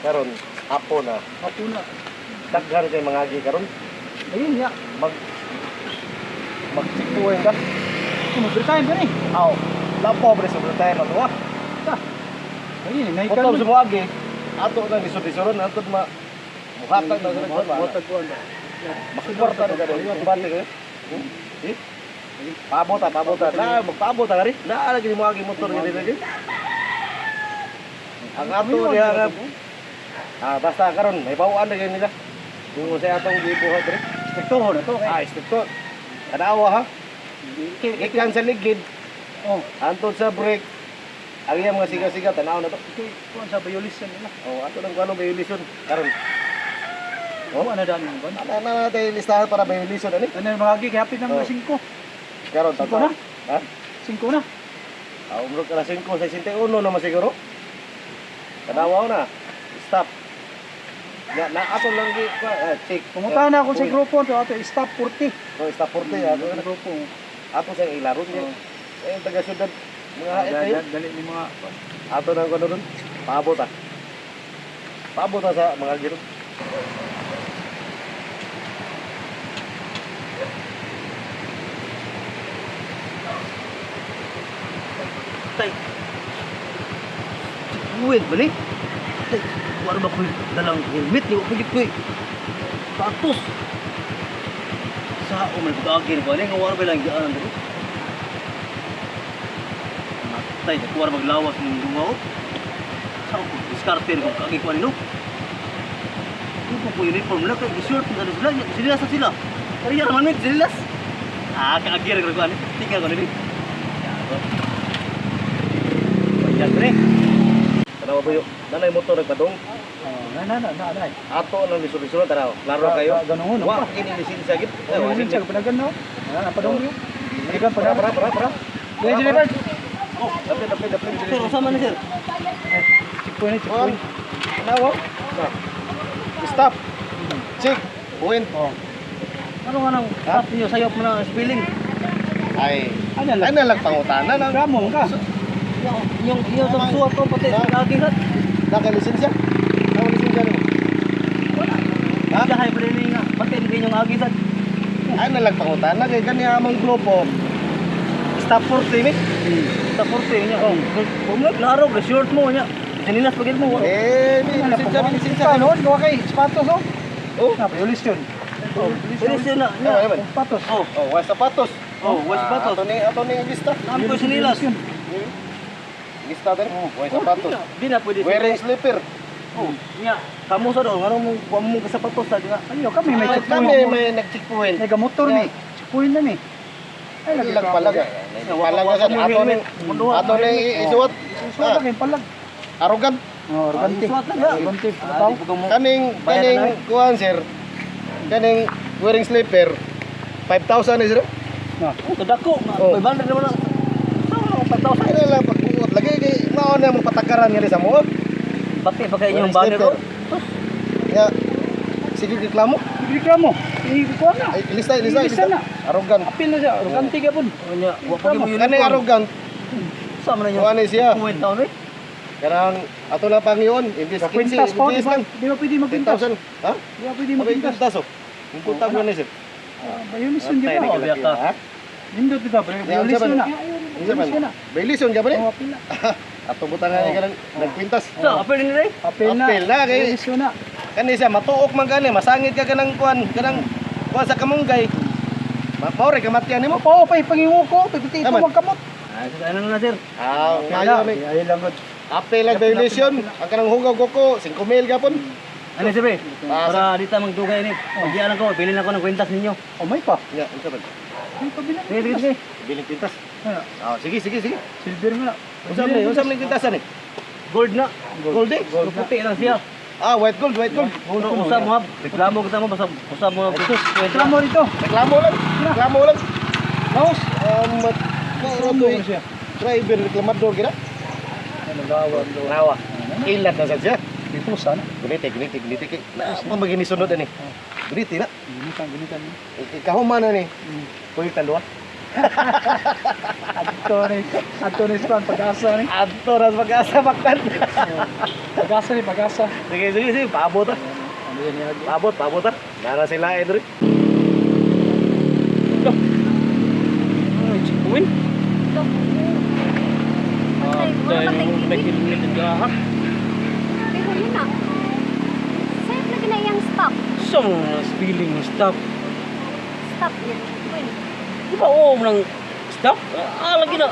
Karon apo na. Apo na. Daghan kay mga agi karon. Ayun ya. Mag magsiktuhin ka. Overtime ba ni? Aw. Lapo bre sa overtime ato ah. Ayun, naikan. Kutob sa moagi. Ato nang lisod-lisoron ato ma muhatag na sa kuan. Watag ko na. Makikwarta na karon. Kumbate kayo. Eh? Paabot ta, paabot ta. Na magpaabot ta kari. Na lagi ni moagi motor nga dili lagi. Ang ato diha nga ah, basta karon may bawaan na gyud nila. Kung sa atong gibuhat diri. Strikto na to. Ah, strikto. Tanawa ha. Gikan sa ligid, Oh, antod sa brake. Ang iyang mga siga-siga tanaw na to. okay, kuan sa violation nila. Oh, ato nang kuano violation karon. Oh, ano dani mo ba? Ana na natin listahan para violation ani. Ano yung mga agi kay hapit ng Oh. mga 5. Karon Singko na? Ha? 5 na. Ah, umrog alas 5 sa 61 naman siguro. Tanawa na. Stop. Na, na ato lang gi ah, check. Pumunta na ako sa grupo to ato stop 40. Oh, stop 40 ato na. Grupo. Ato sa ilaro niya. Oh. Eh taga syudad mga haet kayo. Dali ni mga Ato nang kuno dun. Paabot ah. Paabot ah sa mga giro. Tay. Wait, balik. Tay, wala ba ko'y dalang helmet? Di ko pwede ko'y sapatos. Sa o may pag-agin ko. Ano nga wala ba lang giyaanan dito? Matay, di ko wala maglawas ng lungaw. Sa ko, diskarte ko kaagi ko ano. Kung ko uniform lang, kay short na sila, sila sa sila. Kaya naman may sila. Ah, kaagir ko ano. Tingnan ko nili. Gago. Bayan pre. Tanawa ba yun? Nanay motor nagpadong. Oh, na na na na na. Ato nang lisod-lisod tanaw. Klaro kayo. Ganun Wa kini lisensya gid. Eh, Wa wa siya panagan no. Na padong yo. Panagan Para panagan. para para para. Dili dili Bert. Oh, dapit dapit dapit. Sir, usama ni sir. Checkpoint One. checkpoint. Tanawa. Na. Stop. Check. Point. Oh. Ano nga nang stop niyo sayop mo na spelling? Ay. Ano lang? Ano lang pangutana na. Ramo ka. Yung yung sa suwat ko pati lagi hat. Naka lisensya? Naka lisensya nimo? Wala. Ha? Jahay pa rin nga. Pati hindi yung agi sad. Ano lang pangutana kay kani among grupo. Stop 40 mi. Sa forte niya. Oh, kung klaro ga short mo niya. Sinilas pagid mo. Eh, may lisensya, may lisensya. Ano, gawa kay sapatos oh. Oh. Na violation. Oh, Sinis na Tama niya. naman. Sapatos. Oh, Oh, wa sapatos. oh, was Ah, sapatos. ato ni lista. Ang ko sinilas. Lista din. Oh. Wa sapatos. Di na pwede. Wearing slipper. Oh, niya. Kamo sa do, ngano mo wa mo ka sapatos sa nga. Ayo kami may Ah, checkpoint. kami may nag-checkpoint. May gamotor ni. Checkpoint na ni. Ay Lagi lang palaga. Palaga sa ato ni isuwat. Suwat Ah, kay palag. Arrogant. Oh, argante. Suwat lang ga. Argante. Ah, di po mo. Kaning Bayaran kaning na kuan sir. Kaning wearing slipper 5,000 ni sir. Na. Oh, kadako. Oh. 500 naman ang. Sa mga 5,000. Ay lang pagbuot lagi kay mao na mong patakaran nga sa mo. Pati pa kay inyong Wearing banner. slipper. Oh. Ya. Sige reklamo. Reklamo. Ikuan na. Ay lista lista Lista lista. na. Arrogant. Apil na siya. Argante ka pun. Oh, niya. Wa pa mo Kaning arrogant Sa man kuan ni siya. Point taon eh. Kanang ato na pang yun, imbis 15, Kwintas po, di imbis ba? lang. Di ba pwede magkwintas? 10,000. Ha? Di ba pwede Abay magkwintas? kwintas oh. Kung punta mo ni sir. Ah, Violation di Antay, ba? Oh, biya ka. Ha? Nindot di ba? Violation na. Unsa man? Violation na. Violation ka ba ni? Oh, apil na. Ato butangan ni kanang nagkwintas. Sa apel ni Ray. Apil na. Apil na, kay- Violation na. Kani siya matuok man kani, masangit ka kanang kuan, kanang kuan sa kamunggay. Mao ra kamatyan nimo. Pao pa ipanginguko, pipiti ito Tama. magkamot. Ah, sa ano na sir. Ah, mayo ni. Ay lang god. Apil lang violation. Ang kanang hugaw ko 5,000 gapon. Ano sir pre? Ah, Para di ta magdugay ni. Pagdian ako, bilin ako ng kwintas ninyo. Oh, may pa. Ya, unsa man? May pa bilang. Sige, sige, sige. Biling kwintas. Ano? Ah, sige sige sige. Silver nga. Unsa man kwintasan ni? Gold na. Gold eh? Gold puti lang siya. Ah, white gold, white gold. Uno usab mo hab. Reklamo kita mo basta usab mo. Reklamo dito. Reklamo lang. Reklamo lang. Laos. Puro Reklamo to eh. siya. Driver reklamador gina. Ano gawa? Nawa. Ilan na sad siya. Pipusa na. Guniti, guniti, guniti kay. Na, pamagini sunod ani. Guniti na. Ginitan, ginitan. Ikahuman na ni. Kuy tanduwa. Adto ni adto ni span pag-asa ni. Adto ra sa pag-asa baktan. Pag-asa ni pag-asa. Sige, sige, sige, paabot ah. Ano yan yan? Paabot, paabot ah. Nara sila Edric. Ay, checkpoint. Patay, wala Dahil patay may gilid. helmet ang gaha. Pero yun na. Safe lagi na iyang stop. Sa mga spelling ng stop. Stop niya. Checkpoint. Di ba oo ng stop? Ah, lagi na.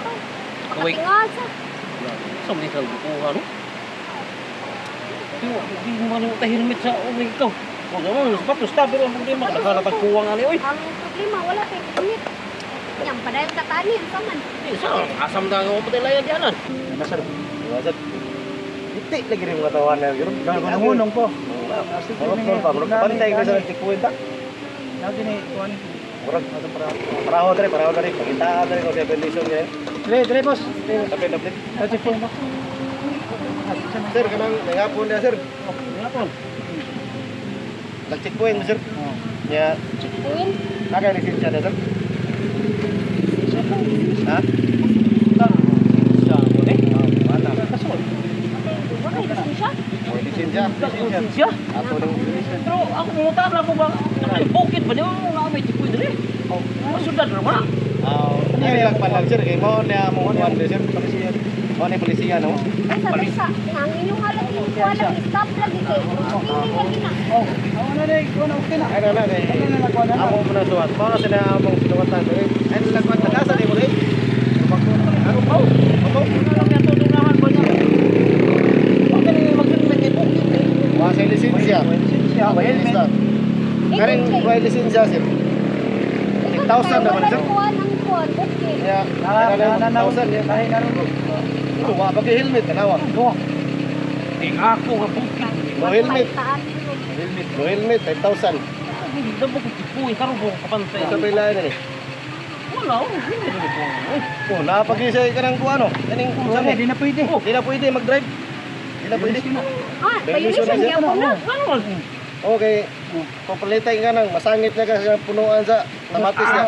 Wait. Makatingal sa. Sa mga ikaw kukuha, no? Di di mo man yung helmet sa umay ikaw. Huwag naman, sapatos, stop. Pero ang problema, nagkalatagkuha nga ni, oy. Ang problema, wala pa yung helmet. Yang padayon tatani, ang saman. Di, sa, asam na nga patay layan dyan, ah. Nasa Wasa. Itik lagi rin mga tawanan na yun. Gunong po. Murag tol pa, murag bantay ka sa checkpoint ah. Lagi ni kuan. Murag paraho dre, paraho dre. Pagitaan dre ko sa condition niya. Dre, dre boss. Dre. Tapin, tapin. Sa checkpoint mo. Sir, kanang nangapon niya sir. Ngapon. Nag-checkpoint sir. Oh. Nya, Checkpoint. nakay lisensya na sir. Ha? Sa mo eh. Wala. Kasol. Patay, wala yung lisensya. May lisensya. Lisensya. Ato nang Pero ako pumunta lang ko ba? Ay, bukid ba niyo? Nga may checkpoint dre. Masudan ra ba? Ah, ano lang pa lang sir kay mo na mo kuan sir. Polisiya. Mo ni polisiya no. Ay, sa sa. Ang inyong halag, yung lagi, stop lagi kay. Feeling lagi na. Oh, ako na ni kuan okay na. Ay na na kay. Ano na kuan na. Amo mo na suwat. Mo na sila among sinuwatan dre. Ay lang kuan nasa ni mo dre. Ano pa? Ano? Ano lang yan tudunahan ba niya? Huwag ka nang mag-helmet kay bukid eh. Wa sa lisensya. Lisensya, Wa helmet. lisensya. Karing wa lisensya sir. 10,000 naman, sir. Kuan ang kuan, okay. Nya, Na na na na. 1,000 niya. Tahi na ron. Wa ba kay helmet tanawa? Duha. Ting ako nga bukid. No helmet. Taan ninyo. Helmet. No helmet 5,000. Hindi na bukid checkpoint karon ko kapantay. Sa pila ni. Wala, oh, hindi na ko. Oh, napag-isa ka ng kuano. Kaning Wala, sa di na pwede. Di na pwede mag-drive. Di na pwede. Ah, violation Violation na, sir. gyapon na. Ano man? Okay. Papalitay ka nang masangit na ka sa punuan sa kamatis na.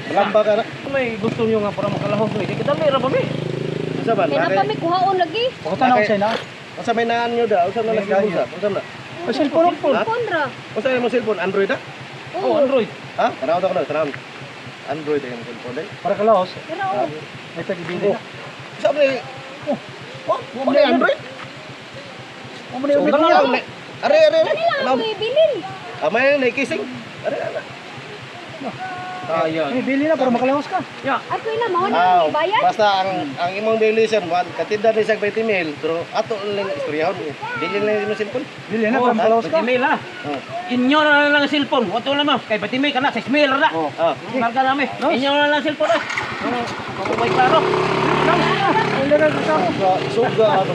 Malamba ka na. May gusto niyo nga para makalahos mo. Kay dami ra ba mi? Unsa man? Kaya na pa may kuhaon lagi. Pakita na ko na. Unsa may naan nyo da? Unsa man May nasa bulsa? Unsa na? O cellphone po. Ha? Phone ra. Unsa imong cellphone? Android ah? Oh, Android. Ha? Tanaw ta ko na, tanaw. Android ang cellphone dai. Para kalahos. Pero oh, May pag-ibili Oh. na. Unsa man ni? Oh. Wa, wa ni Android? Mo ni So, Tanaw. Are are are. kanila Tanaw. ang ibilin. Amay na kising. Are are. Ayan. May bili na para makalahos ka. Ya. Ay, kuya na, mao na Ah, ang ibayad. basta ang imong violation wan katida ni sa 20 mil pero ato lang istoryahon. Dili lang imong cellphone. Bili na para makalahos ka. Pati mail ha. Oh. Inyo na lang ang cellphone. Wato lang ma'am. Kay pati mail ka na 6 mil ra. Oh. Ah. Marka namin. Inyo na lang ang cellphone eh. Kung may klaro. Wala na sa tao. Suga, suga ato.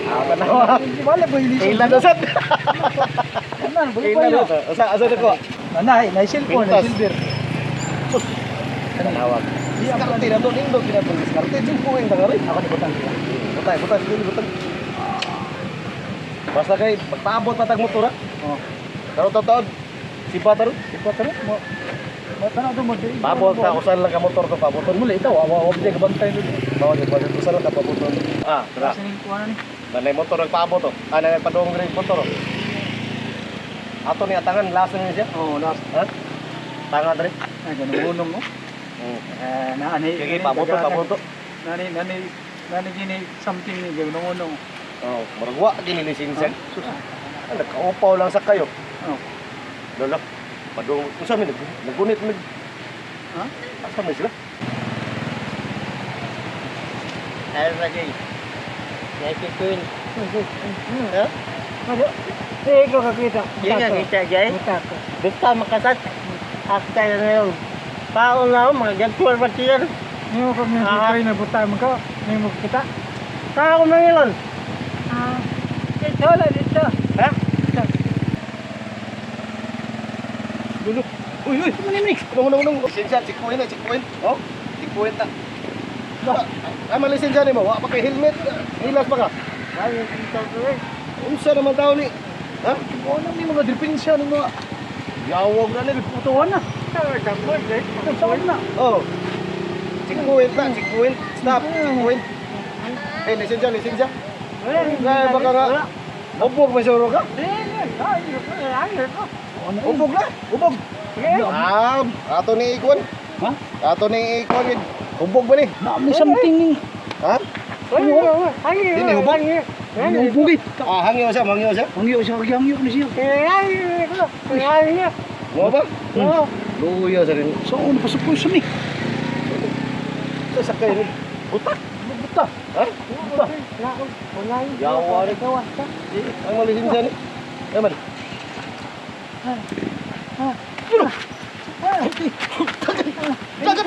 Ah, tanawa. Wala ba yung Kailan na sad? Ano, wala pa Kailan yun. na Asa asa na ko? Nanay, na cellphone, na Pintas. silver. Tanawa. Diskarte na to, nindot na to diskarte. Jing ta rin. Ako ni butang sila. Butay, butay, sige, butay. Basta kay pagpaabot pa tag motor ha. Oh. Karon taon. Sipa ta ron. Ipa taro mo. Mo tanaw do mo. Paabot ta usan lang ka motor to paabot. Mula ito, awa awa di ka bantay do. Mao di ba usan lang ka paabot. Ah, tara. Sa ning kuha na ni. Nanay motor nagpaabot to. Ah, nanay padung rin motor. oh. Ato ni atangan last na ni siya. Oh, last. Ha? Tangan dre. Ay ganun gunong mo. Hmm. Eh, na ani. Sige, paabot to, paabot to. Nani nani nani gini something ni ganun gunong. Oh, murag wa gini lisensya. Sus. Ah, nagkaupaw lang sa kayo. Oh. Lolo, padung unsa mi nagunit mig. Ha? Asa man sila? Ay lagi. Checkpoint. Ha? Eh, ikaw kakita. Di ka kita jay. Kita ko. Basta makasat. After na yun. Paon na ako, mga gagtuwal pa siya. Nimo ko ni Ah. kayo na butang mo ka. Nimo kita. Ako na yun. Ah. Dito la dito. Ha? Lolo. Uy, uy, Ano Unong, unong, unong. Lisensya, checkpoint na, checkpoint. Oh, checkpoint na. Ah, man lisensya nimo, wa pa kay helmet. Nilas pa ka. Ay, kita ko eh. Unsa naman tao ni? Ha? Oh, na may mga depensa ni mga Yawag na ni. putuan na. Tama, eh. Saan na? Oh. Checkpoint na, checkpoint. Stop, checkpoint. Eh, lisensya, lisensya. Kaya baka nga. Ubog ba siguro ka? Ubog na, ubog. Ah, ato ni ikuan. Ha? Ato ni ikuan yun. Ubog ba ni? Na may something ni. Ha? Dili hubog. Hubog eh. Ah, hangyo siya, hangyo siya. Hangyo siya, hangyo ni siya. Mo ba? Luya sa rin. Sa una pa sa puso ni. Sa sakay ni. Buta. Buta. Ha? Buta. Yawa ni. Ang malisensya ni. Yaman. Dagat.